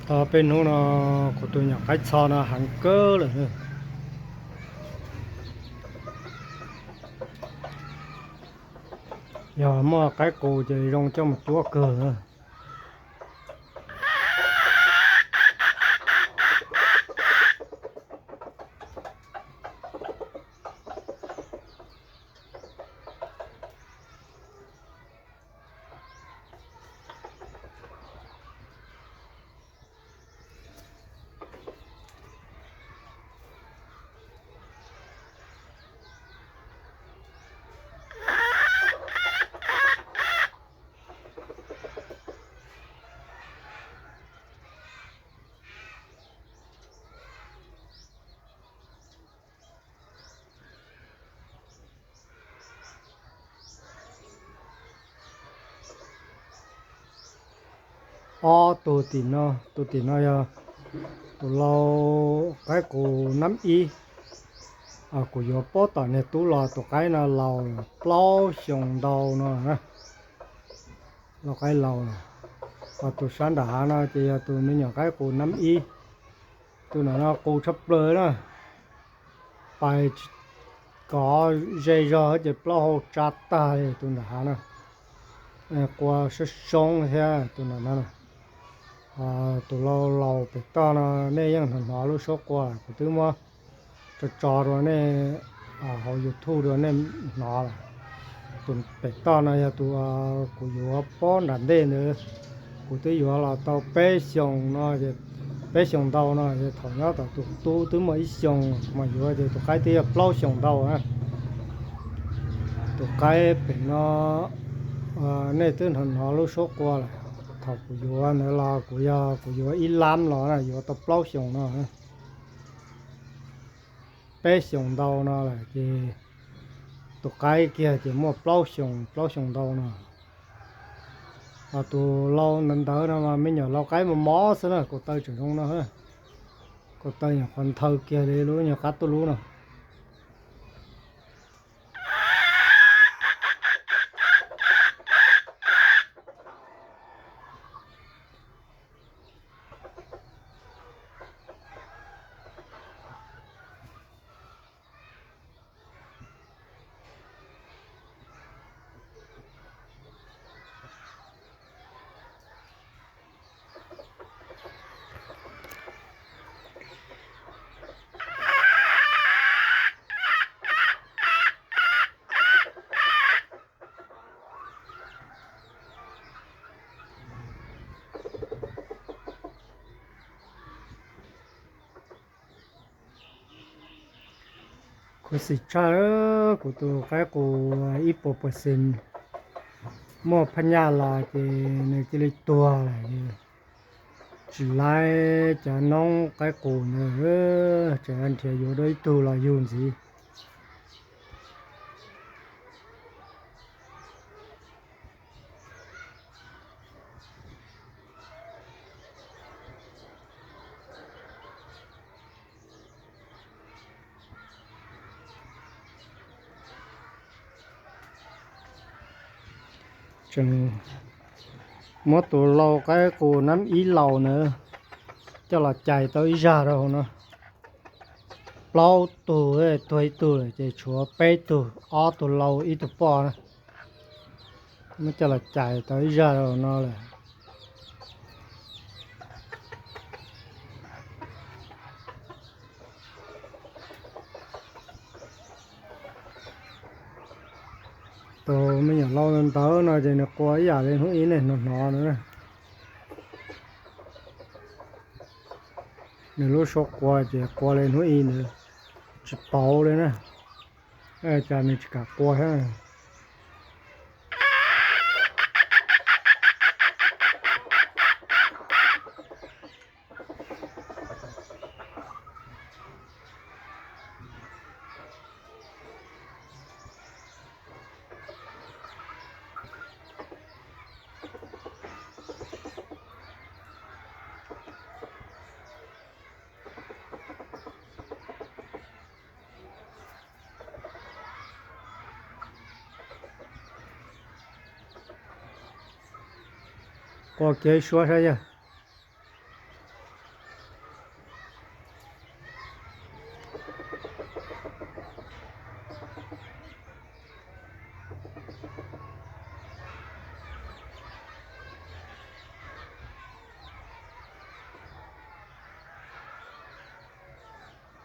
Tau peb hnub no kuv tus nyuam qaib txho no heev kawg lawm. Yog muaj qaib qus ces zoo coj mus cuab kawg. Ob tug tim no, tus tim no yog tus lau qaib qus nab ib. Kuv yuav puag tom niag tub los, tus qaib no laus plaub xyoos ntau no, lau qaib laus. Ho tus sab nram hav no ces yog tus me nyuam qaib qus nab ib. Tus nram no qus tshaj plaws na, pais kov ze zog ces plaub hau tsa tag li tus nram hav na. Qua sab soob thiab tus nram no. Tus lau laus pem toj no nej yeej hnov hnov lub suab qua, kuv twb muab tso tso rau nej hauv YouTube rau nej hnov lawm. Tus pem toj no yog tus kuv yuav puag nram ntej ntawd, kuv twb yuav los tau peb xyoos no, peb xyoos ntau no, thaum nyob tom tus tub twb muaj ib xyoos mas yuav ces tus qaib twb yog plaub xyoos ntau na. Tus qaib pem no nej twb hnov hnov lub suab qua lawm. Thaum kuv yuav ntawd los kuv yog kuv yuav ib lab los na, yuav tau plaub xyoos no. Peb xyoos ntau no lawm ces tus qaib kiag ces muaj plaub xyoos, plaub xyoos ntau no. Ho tus lau ntawd ntawd no mas me nyuam lau qaib mos mos xwb na, kaum taw tseem zoo no. Kaum taw nyuam qhuav nthaw kiag li lub nyuag qab tuj lub no. Khuv xim tshaj, kuv tus qaib qus ib puas percent muaj phab nyaj los ces nws cia li tuag lawm. Tsis laib cov noob qaib qus ntawd, tseem nrhiav yuav dua ib tug los yug ntxiv. Tseem muab tus lau qaib qus nab ib laus ntawd coj los cais tau ib zaj rau hauv no. Plaub tug, tuag ib tug lawm ces tshuav peb tug, ob tug lau ib tug poj na. Muab coj los cais tau ib zaj rau hauv no lawm. Tus me nyuam lau ntawd no ces nws qua ib yam li hnub ib nej hnov hnov no. Nws lub suab qua ces qua li hnub ib ntawd, tsis pauv li na. Cas nws tsis kam qua thiab. Qua kiag ib suab saib yog.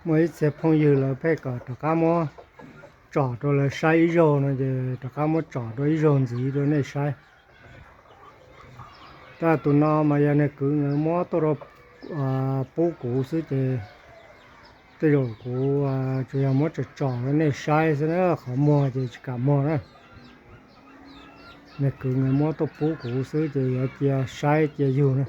Muaj ib txhia phooj ywg lawv pheej kom rov qab muab tsom rau lawv saib ib zaug no ces rov qab muab tsom rau ib zaug ntxiv rau nej saib. Tab tus no mas yog nws kwv nkawd muab tuaj rau pub kuv xwb ces tej zaum kuv tsuas yog muab tsom tsom rau nej saib xwb na, qhov muag ces tsis kam muag na. Nws kwv nkawd muab tuaj pub kuv xwb ces yuav cia saib cia yug na.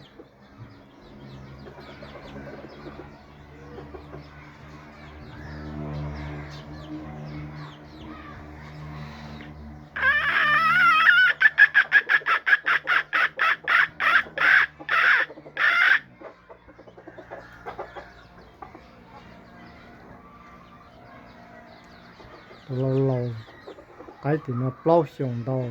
Tus laus laus qaib tim no plaub xyoos ntau.